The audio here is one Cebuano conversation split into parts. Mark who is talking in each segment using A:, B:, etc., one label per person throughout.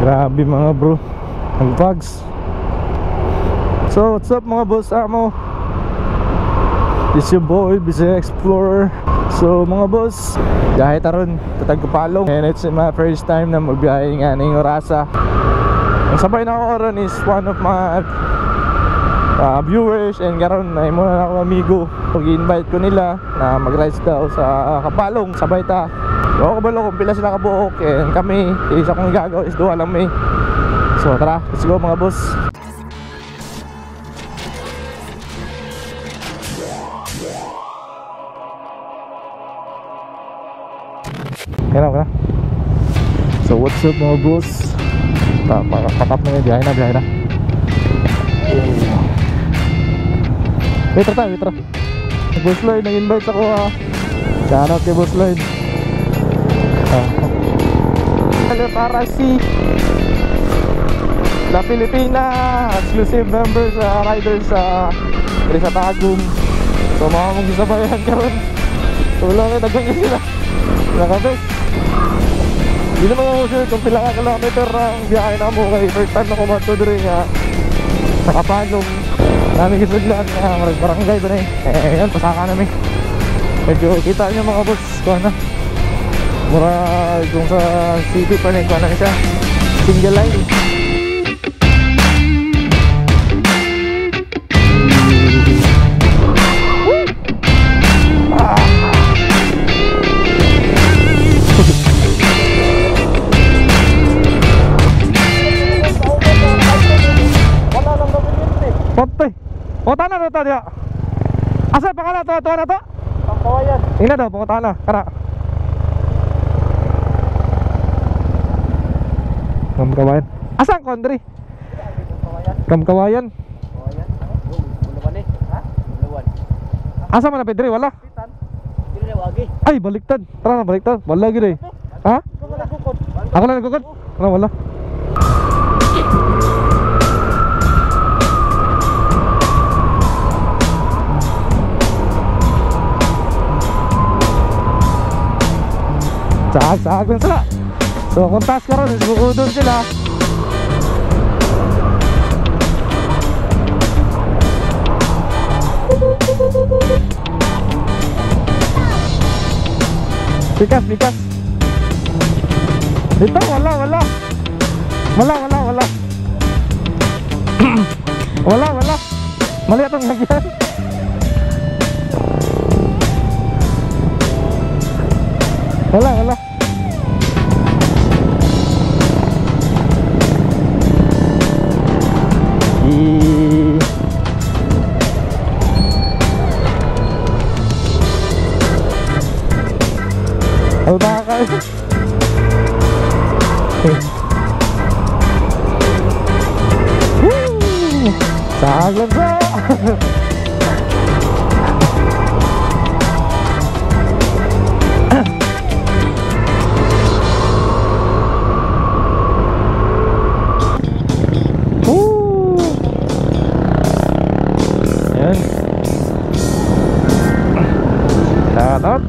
A: Grabe mga bro, ang fogs. So what's up mga boss amo? This your boy, Bisaya Explorer. So mga boss, biyahe taron tatag Kapalong. And it's my first time na magbiyahe nga ning orasa. Ang sabay na ako karon is one of my viewers and karon ay muna na ako amigo. Pag-invite ko nila na mag-rides daw sa Kapalong, sabay ta. So kabalo kung pila sila kabuok and kami, isa kong gagaw is duha lang may. So tara, let's go mga boss. Kaya na. So what's up mga boss? Pakap na yun, biyahe na, biyahe na. Wait tayo, wait ra. Boss Lloyd, nag-invite ako ha. Shoutout kay Boss Lloyd. Hello para si La Filipina, exclusive member sa riders sa sa Tagum. So mga mong gisabayan karon. So wala kayo, daghang sila. Nakabes. Hindi naman ako sure kung pila ka kilometer ang biyahe na mo kay first time na kumato diri nga sa Kapalong. Namin gisudlan nga barangay ba na eh. Eh yan, pasaka namin. Medyo kita nyo mga boss kung ano. Mura kung sa city pa na kung ano siya. Single line. Patay. O tana na to dia. Asa pa kana to to na to? Pangkawayan. Ina daw pangutana kana. Kamkawayan. Asa ang kondri? Kamkawayan.
B: Kawayan. Bulawan eh. Ha? Bulawan.
A: Asa man na Pedri wala?
B: Dili
A: Ay baliktad. Tara na baliktad. Wala gid eh. Ha? Ako lang nagkukod. Wala wala. Saag lang sila. So kung taas karon, bukudon sila. Pikas, pikas. Dito, wala, wala. Wala, wala, wala. Wala, wala. Mali atong lagyan. Wala, wala. Albahaca. Woo! Saag lang sa. Woo! Ayan. Shout out.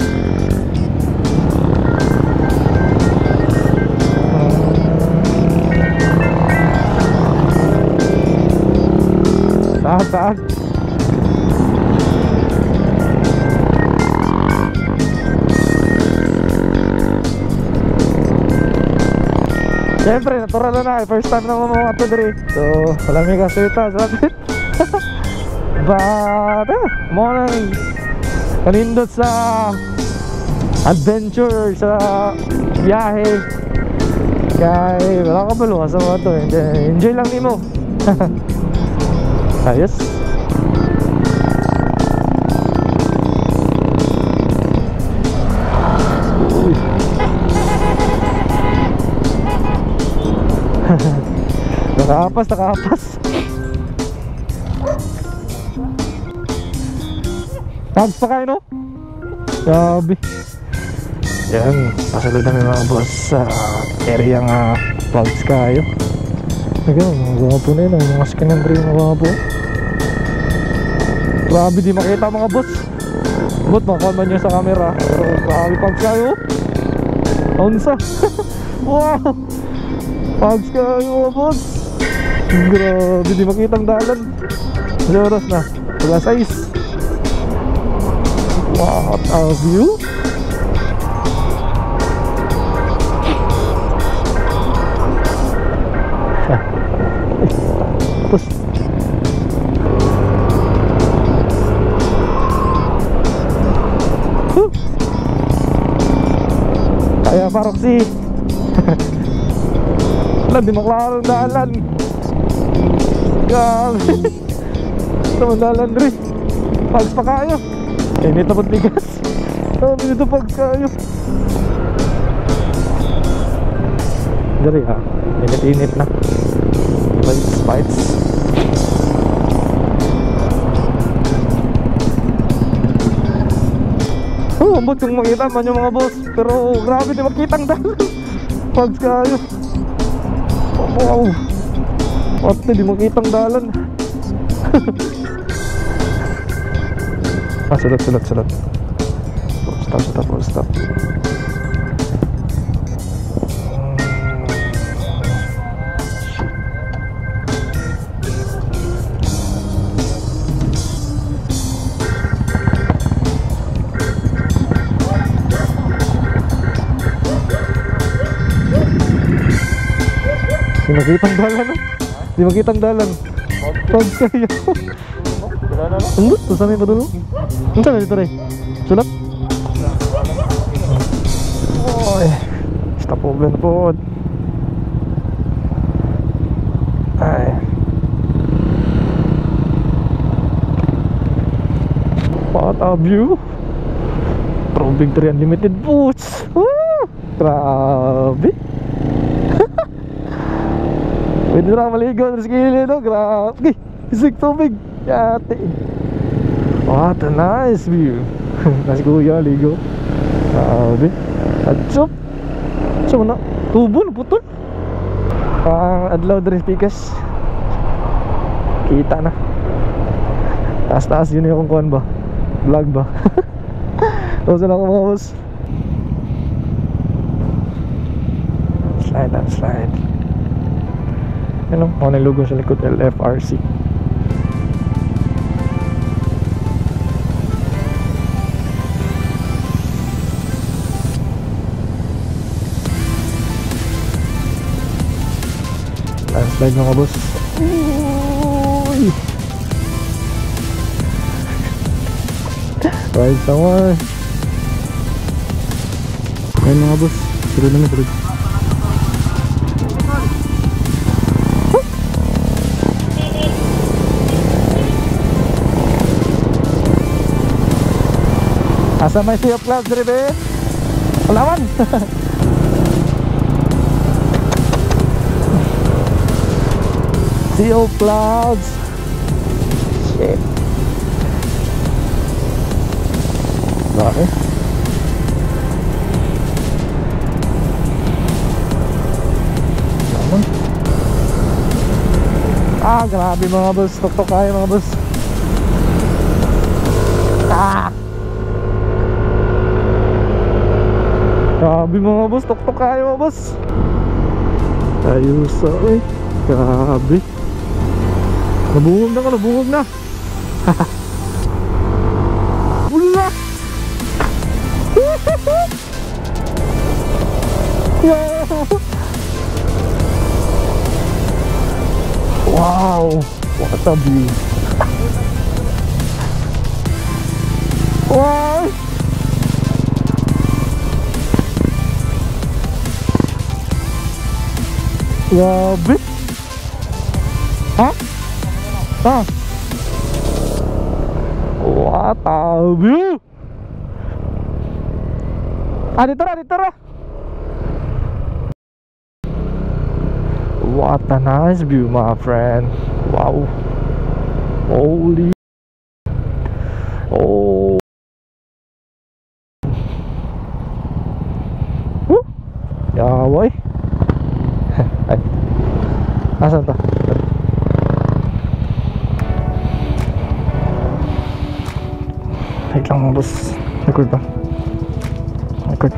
A: Taas. Siyempre, natural na na. First time na mga ito diri. So, wala may kasulita. Salamat. But, mo na kanindot sa adventure, sa biyahe. Kaya, wala ka ba sa mga ito. Enjoy lang nimo. Ayos. Uy. Nakapas, nakapas. Tags pa kayo, no? Grabe. Yan, pasalud namin mga boss sa area nga fogs kayo. Ayun, mga gwapo na yun, mga skin and mga gwapo. Grabe, di makita mga boss. But makuha man nyo sa camera. Pero grabe pag kayo. Unsa. Wow. Pags kayo mga boss. Grabe, di makita ang dalan. Ano oras na? Alas 6. What a view. Tapos huh. Kaya pa Roxy. Wala, di maklaro ang dalan. Grabe. Ito ang dalan rin. Pags pa kayo. Init na pagbigas. Dito pags kayo. Dari ha, init-init na. Bites, bites. Oh, ambot kung makita man yung mga boss. Pero grabe, di makita ang dalan. Pags kayo. Wow. Ate, di makita ang dalan. Ah, sulot, sulot, sulot. Stop, stop, stop. Di makita ang dalan, no? Di makita ang dalan. Pag kayo. Ambot, saan may padulo? Unsa na dito rin? Sulap? Oy, stop over na po. Ay. What a view. Pro Victory Unlimited boots. Woo! Grabe. Pwede na maligo sa gilid, no? Grabe. Isig tubig. Yate. What a nice view. Nasi kuya ligo. Grabe. At so na tubo na putol. Ang adlaw diri pikas. Kita na. Taas-taas yun yung kuan ba? Vlog ba? Tapos na ako mga boss. Slide and slide. Ano? Ako na logo sa likod, LFRC. Slide mga boss. Uy! Ride somewhere. Ayun mga boss. Sunod naman, sunod. Asa may Sea of Clouds, Rebe? Wala man! Sea of Clouds. Shit. Grabe. Ah, grabe mga boss. Tuktok kayo mga boss. Ah! Grabe mga boss. Tuktok kayo mga boss. Ayos eh. Grabe. Nabungog na ko, nabungog na. Wala. Wow, what a view. Wow. Grabe. Ha? Ah. What a view. Ah, dito ra, dito ra. What a nice view, my friend. Wow. Holy. Oh. Woo. Yeah, boy. Ay. Asan ta? Wait lang mga boss. Record ba? Record.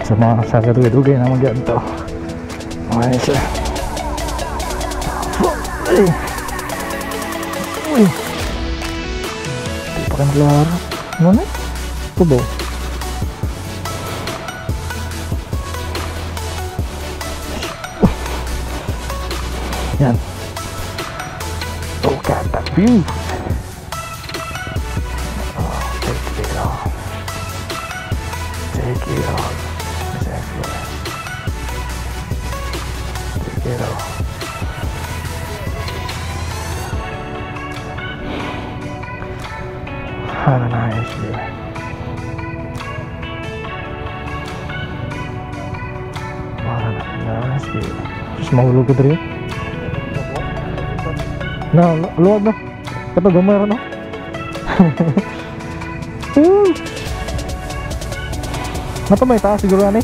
A: Sa mga sa dugay-dugay na mag-ganto. Okay siya. Uy. Uy. Di pa kayo maglaro. Ano na? Ito ba? Yan. Look at that view. Oh, take it all. Take it all. Exactly. Take it all. What a nice view. What a nice view. Just mahulog ko diri. Na, luwag na. Kato gamay ra no. Woo! Nato may taas siguro ani.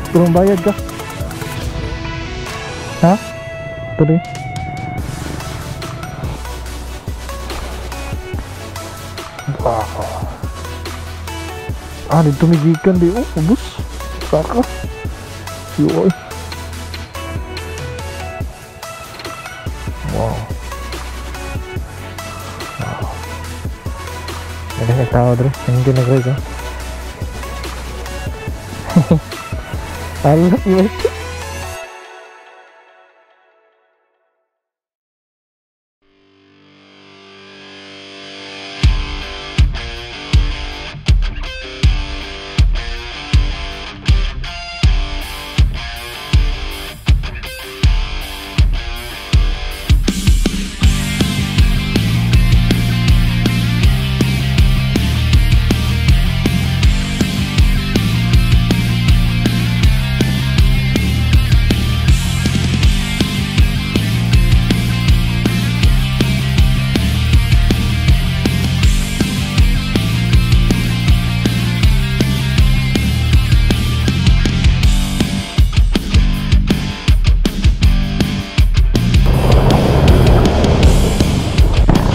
A: Kung bayad ka. Ha? Tuloy. Wow. Ah, dito may gikan di. Oh, ubos. Saka. Yoy. Wow. Wow. May tao dre. Thank you na guys. Halo, iya.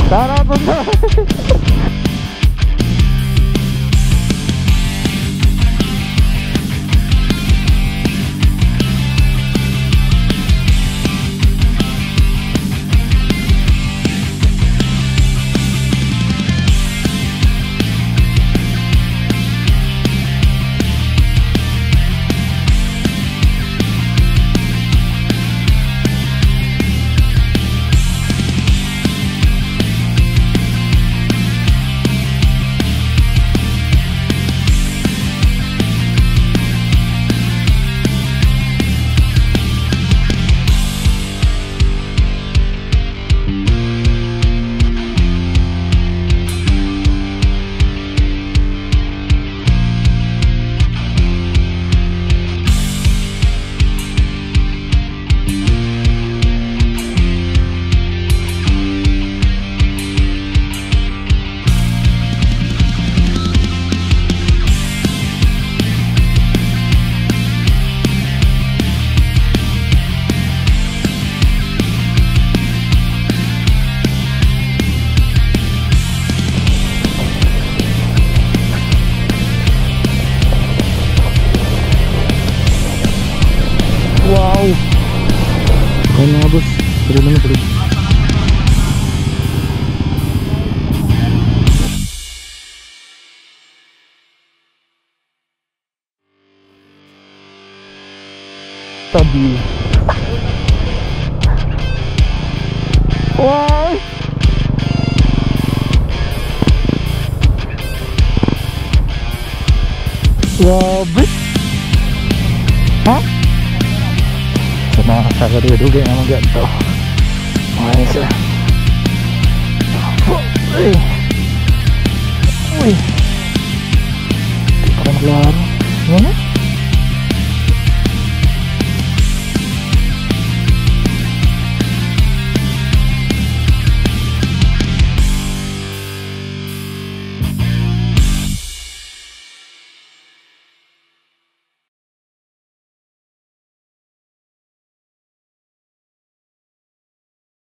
A: Tara, punta. Wow. Ayun mga boss, tuloy naman, tuloy. Tabi. Wow. Grabe. Ha? Sa mga kasagadugan naman ganito. Okay sila. Uy. Uy. Di pa kayo maglaro.